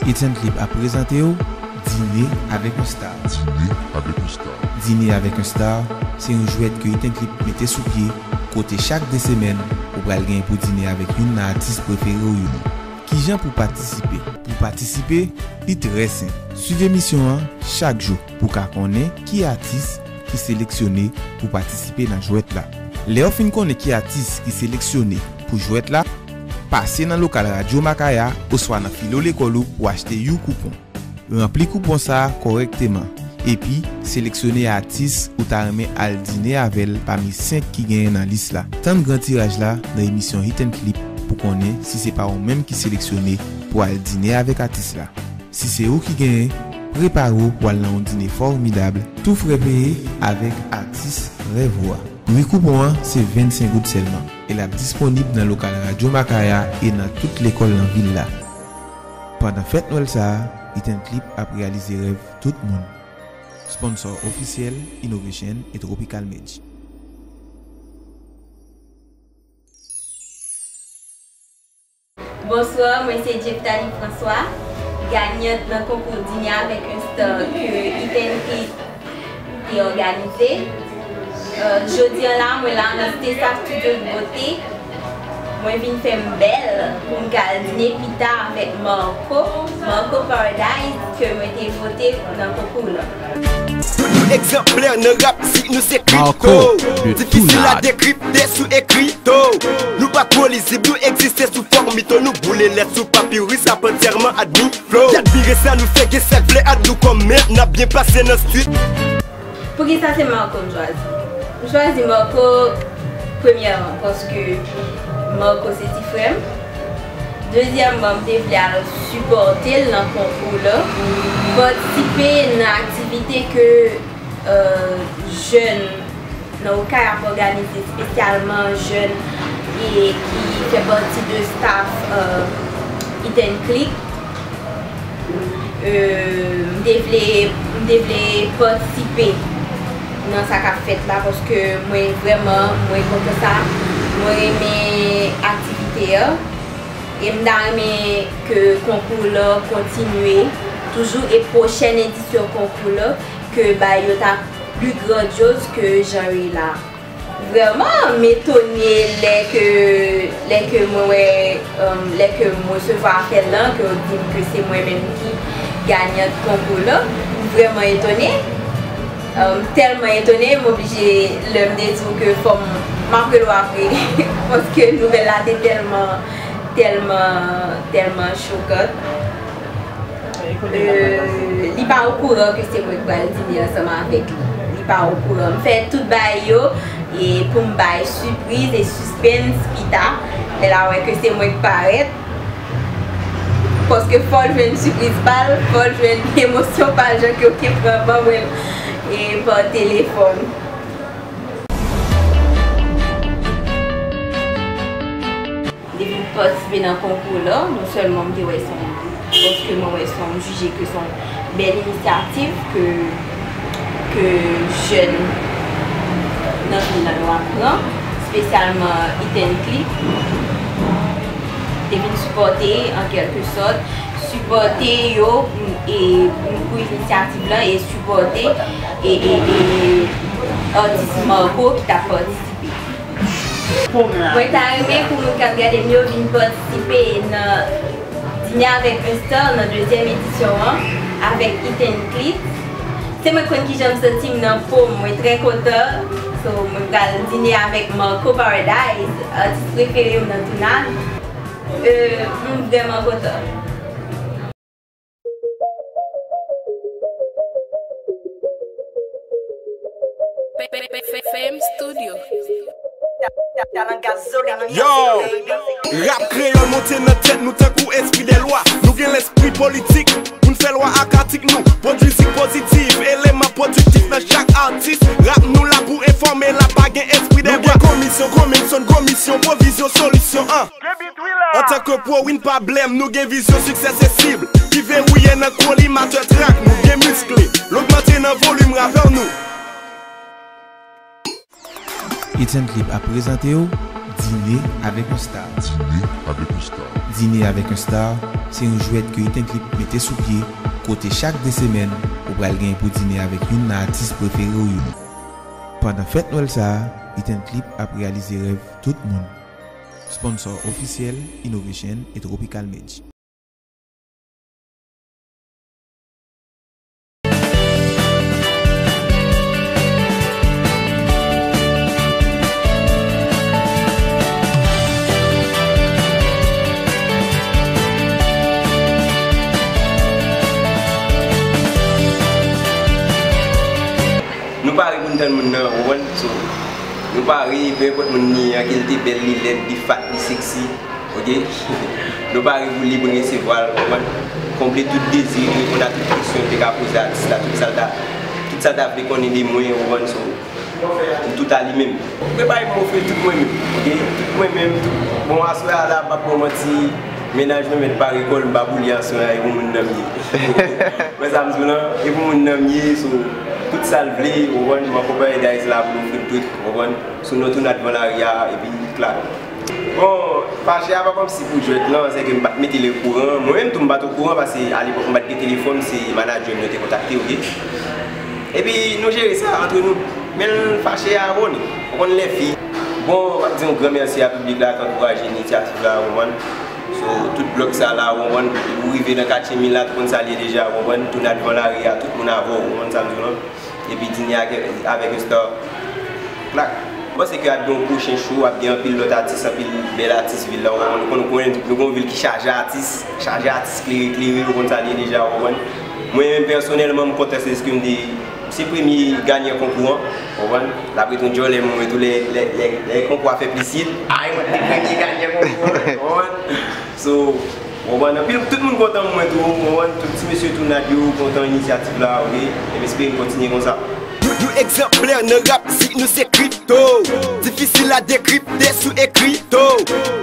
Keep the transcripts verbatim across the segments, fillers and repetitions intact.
Ethan Clip ap prezante w Dîner avec un star. Dîner avec un star. Dîner avec un star se yon jwèt ke Ethan Clip mete sou pye, kote chak de semèn ou pral gen pou dine avèk youn nan atis prefere w yo. Kijan pou patisipe? Pou patisipe, li trè senp. Swiv emisyon an chak jou pou w ka konnen ki atis ki seleksyone pou patisipe nan jwèt la. Lè w fin konnen ki atis ki seleksyone pou jwèt la, pase nan lokal Radyo Makaya oswa nan filo lekòl ou pou achte yon koupon. Ranpli koupon sa a kòrèkteman, epi seleksyone atis ou ta renmen al dine avè l pami senk ki genyen nan lis la. Tann gran tiraj la nan emisyon Ethan Clip pou konnen si se pa ou menm ki seleksyone pou al dine avèk atis la. Si se ou ki genyen, prepare w pou al nan yon dine fòmidab, tou frè peye, avèk atis rèv ou a. Pri koupon an se vennsenk goud sèlman, e l ap disponib nan lokal Radyo Makaya e nan tout lekòl nan vil la. Pandan fèt Nwèl sa a, Ethan Clip ap reyalize rèv tout moun. Sponsor ofisyèl, Innovation e Tropical Mage. Bonswa, mwen se Jeftali François, ganyant nan konkou Dine avèk un star ke Ethan Clip te òganize. Euh, jodi an la, mwen la nan Stessa Studio de Beauté. Mwen vin fè m bèl pou m ka al dine pita avèk Marco, Marco Paradise, ke mwen te vote nan konkou lan. Tout nou egzanplè nan rap, si nou se kripto. Difisil a dekripte sou ekrito. Nou pa twò lizib, nou egziste sou fòm mito. Nou boule lèt sou papiris, ap antyèman admi flow. Gad vire sa nou fè, gen sèk vle ad nou kòm mèt, n ap byen pase nan street. Poukisa se Marco m chwazi? M chwazi Marco, premyèman, paske Marco se ti frè m. Dezyèmman, m te vle al sipòte l nan konkou la, patisipe nan aktivite ke, euh, jèn nan Okay ap òganize, espesyalman jèn e ki fè pati de staff, euh, Ethan Clip. Euh, m te vle, m te vle patisipe nan sa k ap fèt la, paske mwen vrèman, mwen kontan sa. Mwen renmen aktivite a. E m ta renmen ke konkou la kontinye toujou e pwochèn edisyon konkou la ke bagay yo ta pli grandyoz ke jan yo ye la. Vrèman, m etone lè ke, lè ke mwen wè, um, lè ke m resevwa apèl lan, ke yo di m ke se mwen menm ki ganyant konkou la. M vrèman etone. Um, m tèlman etone, m oblije, lè m te di w ke fò m, m ap rele w apre, paske nouvèl la te tèlman, tèlman, tèlman chokan. Euh, li pa okouran ke se mwen k pral dine ansanm avèk li. Li pa okouran. M fè tout bagay yo e pou m bay sipriz e sispens pita. Lè l a wè ke se mwen k parèt. Paske fò l jwenn sipriz pa l, fò l jwenn emosyon pa l, jan ke yo te pran ban mwen e pa telefòn. Depi m patisipe nan konkou la, non sèlman m te wè se yon, paske mwen wè se yon, m jije ke se yon bèl inisyativ ke, ke jèn nan vil la yo ap pran, espesyalman Ethan Clip. Te vin sipòte, an kèlke sòt, sipòte yo, m, e m pou inisyativ lan e sipòte e, e, e atis Marco ki t ap patisipe. Mwen ta renmen pou moun k ap gade m yo vin patisipe nan Dine avèk un star nan dezyèm edisyon an avèk Ethan Clip. Se mwen k konn kijan m santi m nan po m, mwen trè kontan. So, mwen pral dine avèk Marco Paradise, atis prefere m nan tounaj. Euh, m vrèman kontan. Fame Studio. Yo! Rap kreyòl monte nan tèt nou tankou espri dè lwa. Nou gen lespri politik pou n fè lwa ak atik nou. Pwodui zik pozitif, eleman pwodiktif nan chak atis. Rap nou la pou enfòme, la pa gen espri dè bwa. Nou gen komisyon, komisyon, komisyon, pwovizyon, solisyon, an. Antanke Pro Win pa blèm, nou gen vizyon, siksè se sib. Ki verwouye nan kolimatè trak, nou byen miskle. L ogmante nan volim rapè nou. Ethan Clip ap prezante w Dîner avec un star. Dîner avec un star. Dîner avec un star se yon jwèt ke Ethan Clip mete sou pye, kote chak de semèn, ou pral gen pou dine avèk youn nan atis prefere w yo. Pandan fèt Nwèl sa a, Ethan Clip ap reyalize rèv tout moun. Sponsor ofisyèl, Innovation e Tropical Mage. Nou pare pou n tann moun nan, ou konprann? So, nou pare, pe enpòt moun li ye an, ke l te bèl, li lèd, li fat, li seksi, oke? Nou pare pou li, pou n resevwa l, ou konprann? Konble tout dezi, reponn a tout kesyon l te ka poze atis la, tout sa l ta, tout sa l ta vle konnen de mwen, ou konprann? So, m tout a li menm. M prepare pou m ofri tout mwen menm, oke? Tout mwen menm, tout. Bon, aswè a la, m p ap ba w manti, mennaj mwen mèt pare kò l, m pa pou li aswè a, e pou moun nan m ye. Wè sa m di w lan, e pou moun nan m ye, so, tout sa l vle, ou konprann, m akonpanye Dayz la pou l ofri l tout, ou konprann, sou non Tounadvan Lari a, epi klak. Bon, fache a pa kòmsi pou jwèt lan, sèke m pa t mete l okouran, mwen menm tou m pa t okouran, paske alepòk m pa t gen telefòn, se manadjè m yo te kontakte, oke? Epi nou jere sa antre nou, men l fache a, ou konn, ou konn lè fi. Bon, m ap di yon gran mèsi a piblik la k ankouraje inisyativ la, ou konprann? So, tout blòk sa la, ou konprann, ou rive nan katye Milat, ou konn sa l ye deja, ou konprann, Tounadvan Lari a, tout moun avè w, ou konprann sa m di w lan. Epi dine avèk, avèk yon star. Klak. Mwen panse ke ap gen yon pwochen show, ap gen anpil lòt atis, anpil bèl atis vil la, ou konprann, nou konn, nou konn, nou gen yon vil ki chaje atis, chaje atis klere, klere, ou konn sa l ye deja, ou konprann. Mwen menm pèsonèlman, m kontan se ke m te Se premye ganyan konkou an, ou konprann? L ap ret yon djòlè mwen tou lè, lè, lè, lè konkou a fè plis it. Ay, mwen te premye ganyan konkou an, ou konprann? So, ou konprann? Anpil, tout moun kontan mwen tou, ou konprann? Tout ti mesye Tounad yo kontan inisyativ la, oke? E m espere n kontinye konsa. Nou, nou egzanplè nan rap, si nou se kripto. Difisil a dekripte sou ekrito.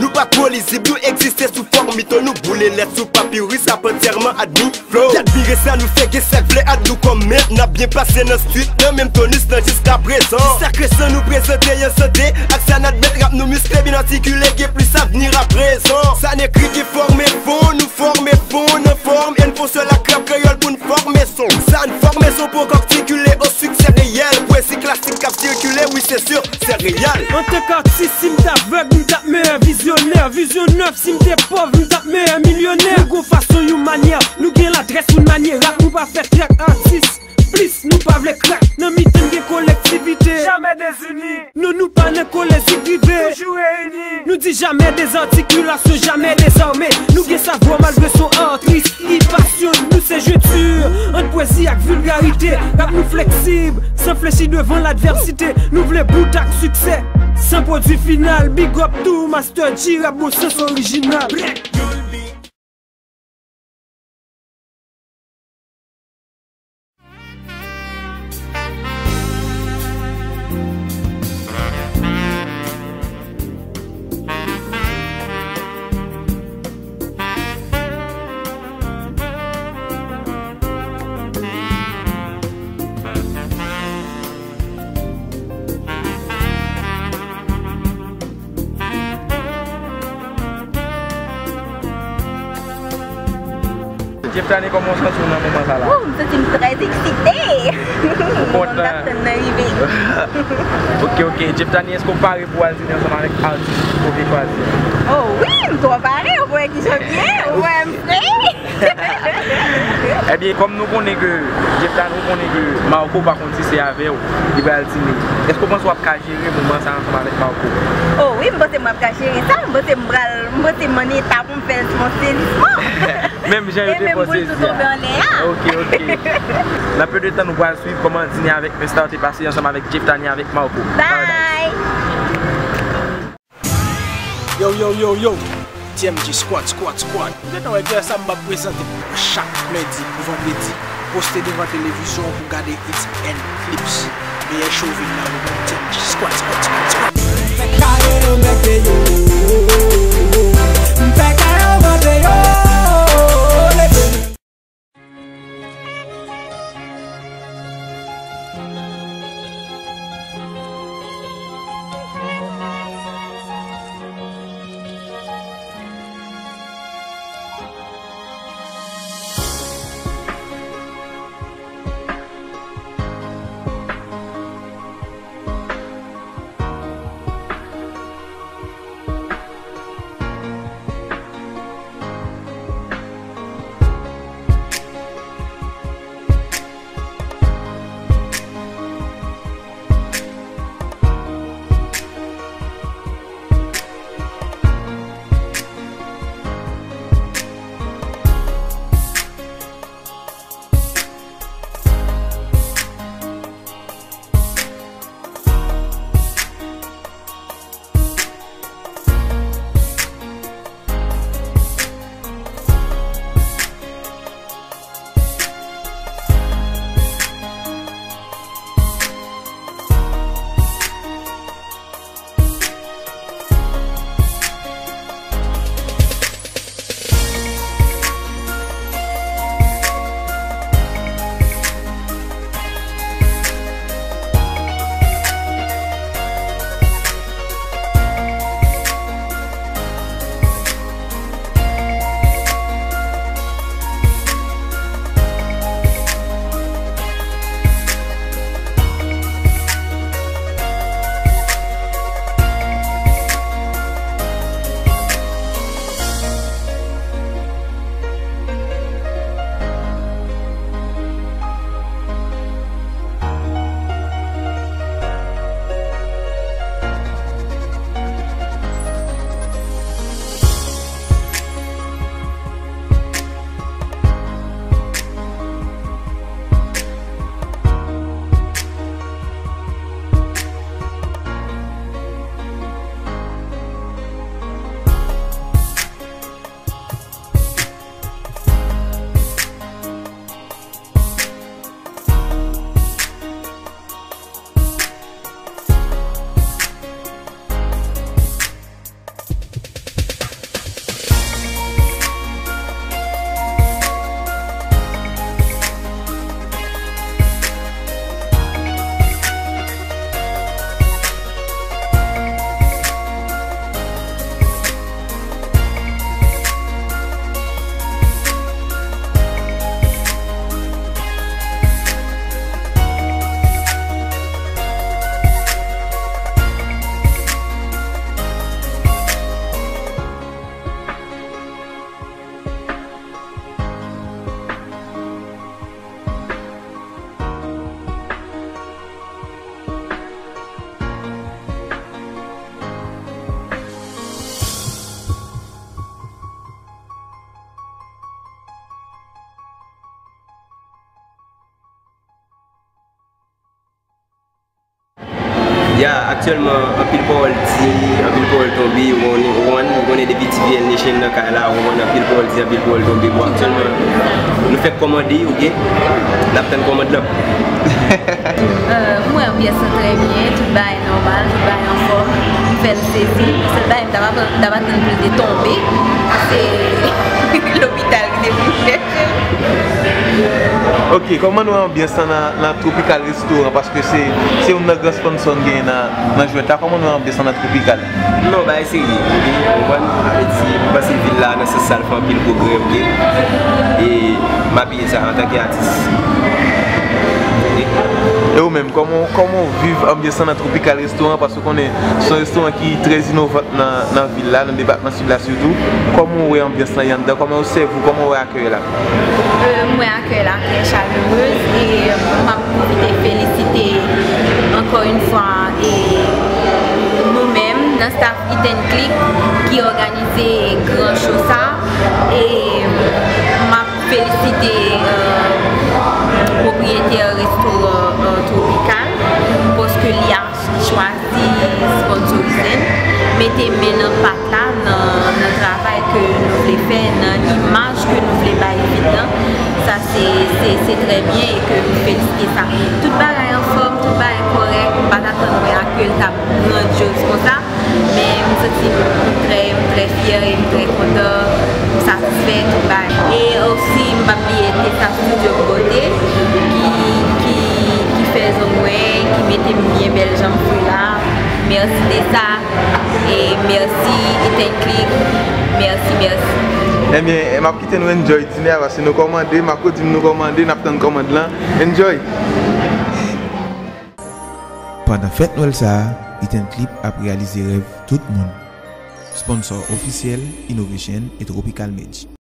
Nou pa twò lizib, nou egziste sou fòm mito. Nou boule lèt sou papiris, ap antyèman admi. Flow. Y admire sa nou fè, gen sèk vle at nou kòm mèt. N ap byen pase nan street nan, menm tonus lan jiska prezan. Sakre san nou prezante an sante, ak sa n admèt, rap nou miskle, byen atikile, gen plis avni a prezan. Sa n ekri ki fòme fon, nou fòme fon, nan fòm, e n fon sèl ak rap kreyòl pou n fòme son. Sa n fòme son pou kòk tikile, o siksè reyèl, pwezi klasik k ap sikile, wi se sur, se reyèl. Antank atis, si m t avèg, m t ap meyè vizyonè, vizyon nèf, si m te pòv, m t ap meyè milyonè. Nou gon fason, yon manyè, nou gen ladrès pou n manye rap, nou pa fè trèt atis. Plis, nou pa vle krak, nan mitan n gen kolektivite. Jamè dezini. Non, nou pa nan kolezite rive. Toujou reyini. Nou di jamè dezatikilasyon, jamè dezame. Nou gen savwa malgre son atis. Ki pasyon nou se jwenti ant pwezi ak vilgarite. Rap nou fleksib, san flechi devan ladvèsite. Nou vle bout ak siksè, san pwodui final. Big up tou, Master G, rap bon sans orijinal. Jeff Tanie, kòman w santi w nan moman sa la? Wou, m santi m trè eksite. Ou kontan? M t ap tann nan rive. Ok, ok. Jeff Tanie, èske w pare pou w al dine ansanm avèk atis ou te chwazi a? Oh wi, m twò pare. Ou wè kijan m ye? Ou wè m fre? Ebyen, kòm nou konnen ke, Jeff Tanie, nou konnen ke Marco pa konn si se avè w li pral dine. Èske w panse w ap ka jere moman sa ansanm avèk Marco? Oh wi, m panse m ap ka jere sa. M panse m pral, m panse m an eta pou m fè l sou yon sezi. Menm jan yo te fè w sezi a. Ok, ok. Nan peu de tan, nou pral swiv kòman dine avèk un star te pase ansanm avèk Jeff Tanie avèk Marco. Bye. Yo, yo, yo, yo! T M G squad, squad, squad! Ou gentan wè kiyès sa m ap prezante chak lendi pou vandredi. Poste devan televizyon w pou gade hits and clips. Meyè show vil la, ou konn, T M G squad, squad, squad, squad! Fè kare yo mete yo. M fè kare yo mete yo. Leve. Ya, aktyèlman, anpil pawòl di, anpil pawòl tonbe, ou konnen, ou konnen, ou konnen depi T V L Nation nan kay la, ou konnen anpil pawòl di, anpil pawòl tonbe. Bon, aktyèlman, nou fèk kòmande, oke? N ap tann kòmand lan. Euh, mwen anbyans lan trè byen, tout bagay nòmal, tout bagay anfòm, m fè l sezi. Sèl bagay m t ap atann, m t ap atann pou l te tonbe, se lopital ki te vin chèche l. Ok, kòman nou wè anbyans lan nan, nan Tropical Restaurant? Paske se, se youn nan gran sponsò n genyen nan, nan jwèt la. Kòman nou wè anbyans lan nan Tropical? Non, bagay serye, oke? Ou konprann? Sa vle di, m panse vil la nan sans sa l fè anpil pwogrè, oke? E m apiye sa antanke atis. E ou menm, kòman, kòman w viv anbyans lan nan Tropical Restaurant? Paske w konnen se yon restoran ki trè inovan nan, nan vil la, nan depatman Sid la sitou. Kòman w wè anbyans lan anndan? Kòman yo sèvi w? Kòman w wè akèy la? Euh, m wè akèy la trè chalerez e m ap pwofite felisite ankò yon fwa e nou menm nan staff Eat and Click ki òganize gran show sa e m ap felisite euh, pwopriyetè restoran euh, Tropical paske li a chwazi sponsorize n, mete men nan pat la nan, nan travay ke nou vle fè, nan imaj ke nou vle bay vil lan. Sa se, se, se trè byen e ke nou felisite sa. Tout bagay anfòm, tout bagay kòrèk, m pa t atann mwen a ke l t ap grandyoz konsa, men m santi m trè, m trè fyè e m trè kontan, m satisfè, tout bagay. E osi, m p ap bliye Tessa Studio Beauté ki, ki, ki fè zong mwen, ki mete m byen bèl jan m fri la. Mèsi Tessa e mèsi Eat and Click. Mèsi, mèsi. Ebyen, m ap kite nou enjoy dinè a paske nou kòmande, Marco di m nou kòmande, n ap tann kòmand lan. Enjoy! Pandan fèt Nwèl sa a, Eat and Click ap reyalize rèv tout moun. Sponsor ofisyèl, Innovation e Tropical Mage.